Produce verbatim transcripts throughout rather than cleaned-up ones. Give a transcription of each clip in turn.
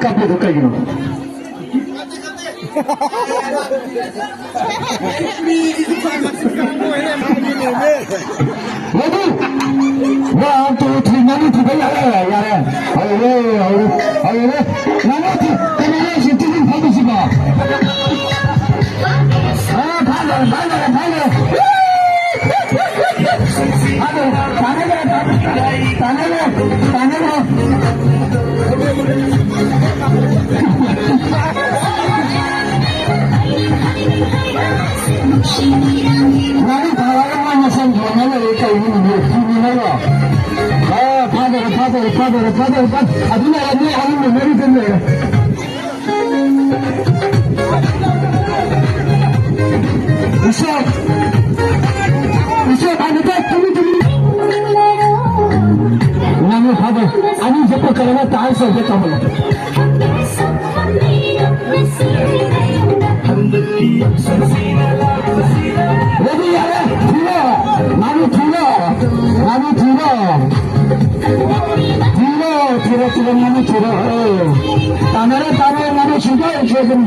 ꯀꯞꯄꯤꯗꯣ ꯀꯩꯒꯤꯅꯣ? Ready? One, two, three, ꯉꯥꯅꯨ ꯊꯤꯕ ꯌꯥꯔꯦ, ꯌꯥꯔꯦ꯫ ꯍꯧꯔꯦ, ꯍꯧꯔꯦ, ꯍꯧꯔꯦ꯫ ꯉꯥꯅꯨ ꯊꯤ-, ꯀꯅꯥꯅꯣ ꯁꯤ ꯇꯤꯚꯤ ꯐꯝꯃꯤꯁꯤꯕꯣ? ꯑ, ꯐꯥꯗꯧꯔꯦ, ꯐꯥꯗꯧꯔꯦ, ꯐꯥꯗꯧꯔꯦ꯫ ꯐꯥꯗꯧꯔꯦ, ꯇꯥꯟꯅꯔꯦ, ꯇꯥꯟꯅꯔꯦ, ꯇꯥꯟꯅꯔꯦ꯫ ꯉꯥꯔꯤ ꯊꯥꯔꯒ ꯃꯥ ꯃꯁꯝ ꯊꯣꯟꯅ ꯂꯩꯔꯦ ꯀꯩꯅꯣ? ꯊꯤꯃꯤꯟꯅꯔꯣ꯫ ꯑ, ꯐꯥꯗꯧꯔꯦ, ꯐꯥꯗꯧꯔꯦ, ꯐꯥꯗꯧꯔꯦ, ꯐꯥꯗꯧꯔꯦ, ꯐꯥꯗꯧꯔꯦ꯫ ꯑꯗꯨꯅ ꯃꯤ ꯑꯍꯨꯝ ꯂꯣꯏꯅꯔꯤꯗ ꯂꯩꯔꯦ꯫ ꯎꯁꯣꯞ! ꯎꯁꯣꯞ! ꯑꯃꯨꯛꯇ ꯇꯨꯃꯤꯟ ꯇꯨꯃꯤꯟ! ꯉꯥꯅꯨ ꯐꯥꯗꯧ꯫ ꯑꯅꯤ ꯆꯠꯄ ꯀꯔꯝꯕ ꯇꯥꯏ ꯁꯧꯒꯦ ꯇꯧꯕꯅꯣ? ꯔꯦꯗꯤ ꯌꯥꯔꯦ! ꯊꯤꯔꯣ! ꯉꯥꯅꯨ ꯊꯤꯔꯣ! ꯉꯥꯅꯨ ꯊꯤꯔꯣ! ꯊꯤꯔꯣ, ꯊꯤꯔꯣ, ꯊꯤꯔꯣ, ꯉꯥꯅꯨ ꯊꯤꯔꯣ꯫ ꯑꯦ, ꯇꯥꯟꯅꯔꯦ, ꯇꯥꯟꯅꯔꯦ, ꯉꯥꯅꯨ ꯁꯨꯡꯊꯣꯛ ꯍꯦꯛ ꯊꯣꯛꯀꯅꯨ꯫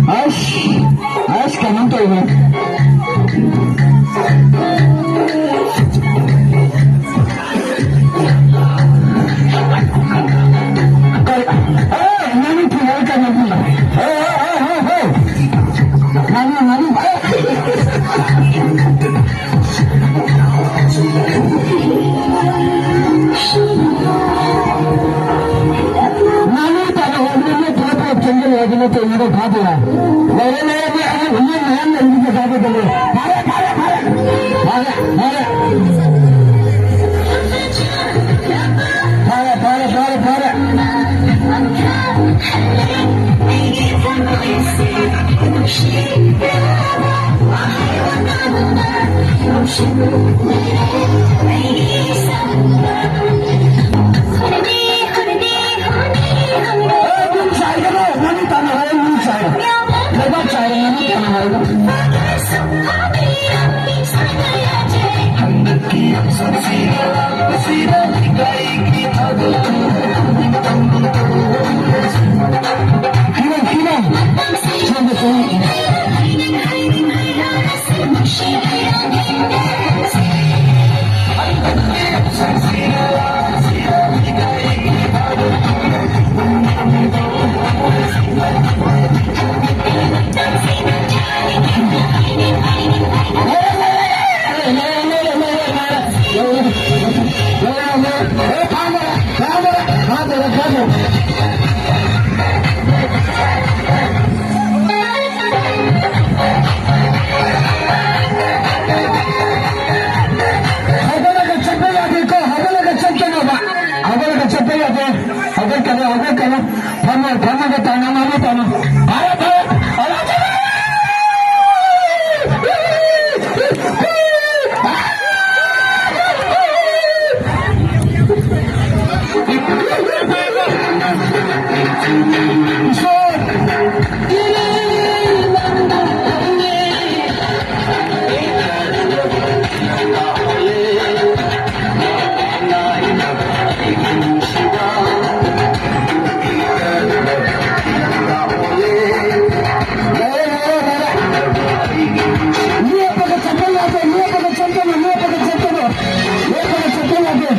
ꯑꯁ, ꯑꯁ, ꯀꯩꯅꯣꯝ ꯇꯧꯔꯦ꯫ ꯀꯩ-, ꯑꯦ, ꯉꯥꯅꯨ ꯊꯤꯔꯣ, ꯀꯩꯅꯣꯝ ꯇꯧꯔꯦ꯫ ꯍꯦ, ꯍꯦ, ꯍꯦ, ꯍꯦ, ꯍꯦ꯫ ꯉꯥꯅꯨ, ꯉꯥꯅꯨ꯫ ꯉꯥꯅꯨ ꯇꯥꯟꯅꯍꯧꯕꯅꯦ꯫ ꯆꯪꯁꯤꯜꯂꯦ ꯍꯥꯏꯗꯤ ꯅꯠꯇꯦ, ꯏꯅꯦ ꯐꯥꯗꯦ꯫ ꯂꯩꯔꯦ, ꯂꯩꯔꯦ, ꯃꯤ ꯑꯉꯥꯡ ꯃꯤ ꯃꯌꯥꯝ ꯂꯩꯔꯤꯁꯦ ꯐꯥꯗꯦ ꯇꯧꯔꯦ꯫ ꯐꯥꯔꯦ, ꯐꯥꯔꯦ, ꯐꯥꯔꯦ꯫ ꯐꯥꯔꯦ, ꯐꯥꯔꯦ꯫ ꯐꯥꯔꯦ, ꯐꯥꯔꯦ, ꯐꯥꯔꯦ, ꯐꯥꯔꯦ꯫ ꯑꯦ, ꯃꯤ ꯆꯥꯏꯒꯅꯣ, ꯃꯤ ꯇꯥꯟꯅ ꯍꯥꯏꯔ ꯃꯤ ꯆꯥꯏꯔꯣ꯫ ꯂꯩꯕꯥꯛ ꯆꯥꯏꯔꯦ, ꯃꯤ ꯇꯥꯟꯅ ꯍꯥꯏꯔꯒ꯫ ꯍꯟꯗꯛꯀꯤ ꯌꯥꯝ ꯁꯥꯊꯤꯔꯕ ꯁꯤꯗ ꯏꯀꯥꯏꯒꯤ ꯊꯥꯗꯣꯛꯇꯨꯅ ꯈꯨꯗꯤꯡ ꯇꯝꯗꯨꯅ ꯇꯧꯔꯤꯕ ꯐꯤꯕꯝ, ꯐꯤꯕꯝ꯫ ꯁꯣꯝꯗ ꯆꯪꯉꯛꯏ꯫ ꯍꯧꯒꯠꯂꯒ ꯆꯠꯄ ꯌꯥꯗꯦꯀꯣ, ꯍꯧꯒꯠꯂꯒ ꯆꯠꯀꯅꯣꯕ, ꯍꯧꯒꯠꯂꯒ ꯆꯠꯄ ꯌꯥꯗꯦ꯫ ꯍꯧꯒꯠꯀꯅꯨ, ꯍꯧꯒꯠꯀꯅꯨ꯫ ꯐꯝꯃꯣ, ꯐꯝꯃꯒ ꯇꯥꯟꯅ ꯉꯥꯡꯅ ꯇꯧꯅꯨ꯫ ꯐꯔꯦ, ꯐꯔꯦ꯫ ꯂꯦꯞꯄꯒ ꯆꯠꯄ ꯌꯥꯗꯦ, ꯂꯦꯞꯄꯒ ꯆꯠꯀꯅꯨ, ꯂꯦꯞꯄꯒ ꯆꯠꯀꯅꯨ, ꯂꯦꯞꯄꯒ ꯆꯠꯄ ꯌꯥꯗꯦ꯫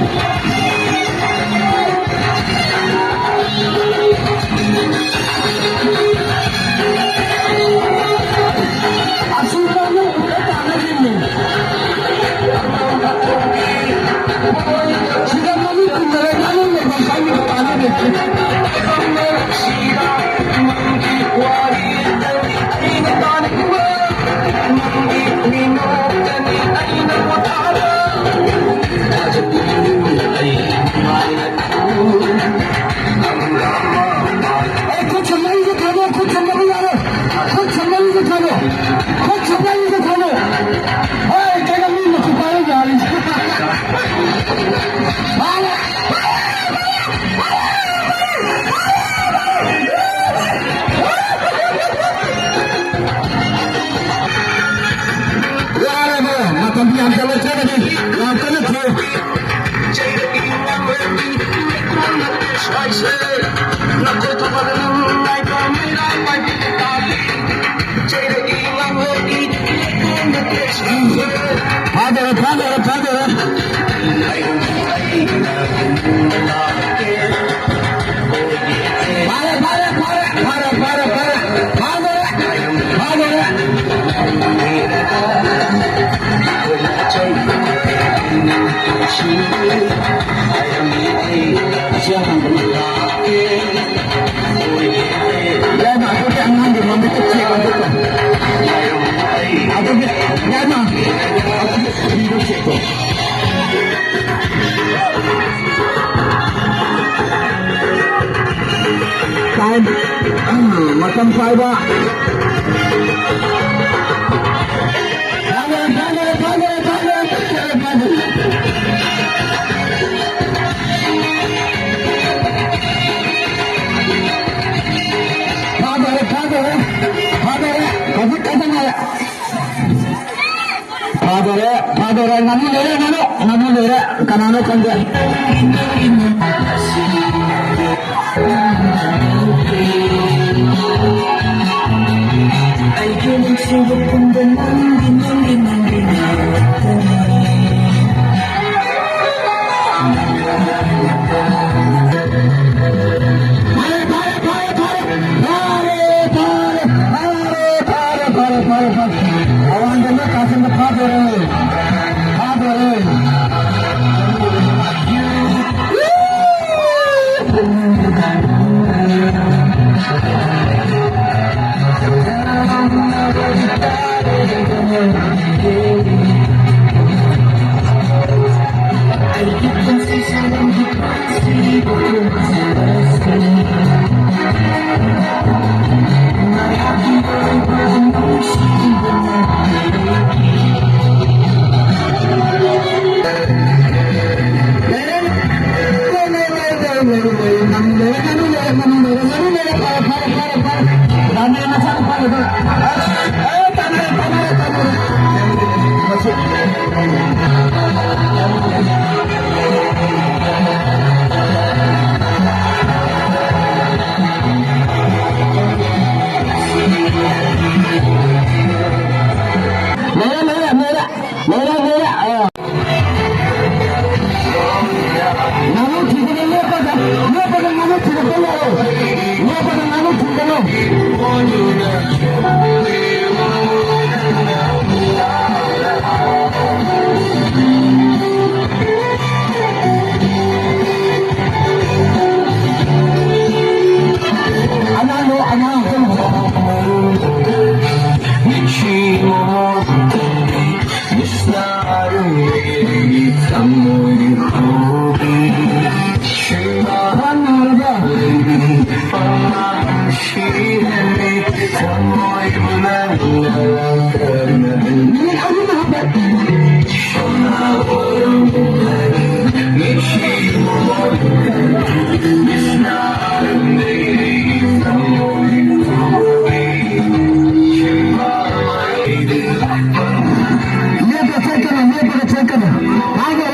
ꯈꯨꯠ ꯁꯨꯄꯥꯏꯁꯤꯗ ꯊꯝꯃꯨ꯫ ꯍꯣꯏ, ꯀꯩꯅꯣ ꯃꯤ ꯃꯈꯨꯠ ꯄꯥꯏꯔ ꯌꯥꯔꯤꯁꯦ꯫ ꯌꯥꯔꯦꯕꯣ, ꯃꯇꯝ ꯌꯥꯝ ꯆꯠꯂꯛꯇ꯭ꯔꯒꯗꯤ ꯌꯥꯝ ꯀꯟꯅ ꯊꯦꯡ꯫ ꯐꯥꯗꯣꯔꯦ, ꯐꯥꯗꯣꯔꯦ, ꯐꯥꯗꯣꯔꯦ꯫ ꯐꯥꯔꯦ, ꯐꯥꯔꯦ, ꯐꯥꯔꯦ, ꯐꯥꯔꯦ, ꯐꯥꯔꯦ, ꯐꯥꯔꯦ꯫ ꯐꯥꯗꯣꯔꯦ, ꯐꯥꯗꯣꯔꯦ꯫ ꯌꯥꯏꯃ, ꯑꯗꯨꯒꯤ ꯑꯉꯥꯡꯒꯤ ꯃꯃꯤꯠꯇ ꯆꯦꯛ ꯑꯝꯇ ꯇꯧ꯫ ꯑꯗꯨꯒꯤ, ꯌꯥꯏꯃ, ꯑꯗꯨꯒꯤ ꯐꯤꯗꯣ ꯆꯦꯛ ꯇꯧ꯫ ꯇꯥꯏꯝ, ꯎꯝ, ꯃꯇꯝ ꯄꯥꯏꯕ꯫ ꯐꯥꯗꯣꯔꯦ, ꯐꯥꯗꯣꯔꯦ, ꯐꯥꯗꯣꯔꯦ, ꯐꯥꯗꯣꯔꯦ, ꯐꯥꯗꯣꯔꯦ, ꯐꯥꯗꯣꯔꯦ꯫ ꯐꯥꯗꯣꯔꯦ, ꯐꯥꯗꯣꯔꯦ, ꯐꯥꯗꯣꯔꯦ, ꯍꯧꯖꯤꯛ ꯈꯛꯇ ꯉꯥꯏꯔꯦ꯫ ꯐꯥꯗꯣꯔꯦ, ꯐꯥꯗꯣꯔꯦ, ꯉꯥꯅꯨ ꯂꯩꯔꯦ, ꯉꯥꯅꯨ, ꯉꯥꯅꯨ ꯂꯩꯔꯦ, ꯀꯅꯥꯅꯣ ꯈꯪꯗꯦ꯫ ꯑꯩꯒꯤ ꯅꯨꯡꯁꯤꯕ ꯄꯨꯝꯕ ꯅꯪꯒꯤ, ꯅꯪꯒꯤ, ꯅꯪꯒꯤ ꯉꯥꯛꯇꯅꯤ꯫ ꯐꯔꯦ, ꯐꯔꯦ, ꯐꯔꯦ, ꯐꯔꯦ, ꯐꯔꯦ, ꯐꯔꯦ, ꯐꯔꯦ, ꯐꯔꯦ, ꯐꯔꯦ, ꯐꯔꯦ, ꯐꯔꯦ꯫ ꯑꯋꯥꯡꯗꯅ ꯀꯥꯆꯤꯟꯗ ꯐꯥꯗꯣꯔꯦ, ꯐꯥꯗꯣꯔꯦ꯫ ꯃꯤꯅꯤꯠ ꯑꯍꯨꯝ ꯍꯥꯞꯄꯦ꯫ ꯂꯦꯞꯄ ꯆꯠꯀꯅꯨ, ꯂꯦꯞꯄꯒ ꯆꯠꯀꯅꯨ꯫ ꯍꯥꯏꯈ꯭ꯔꯦ꯫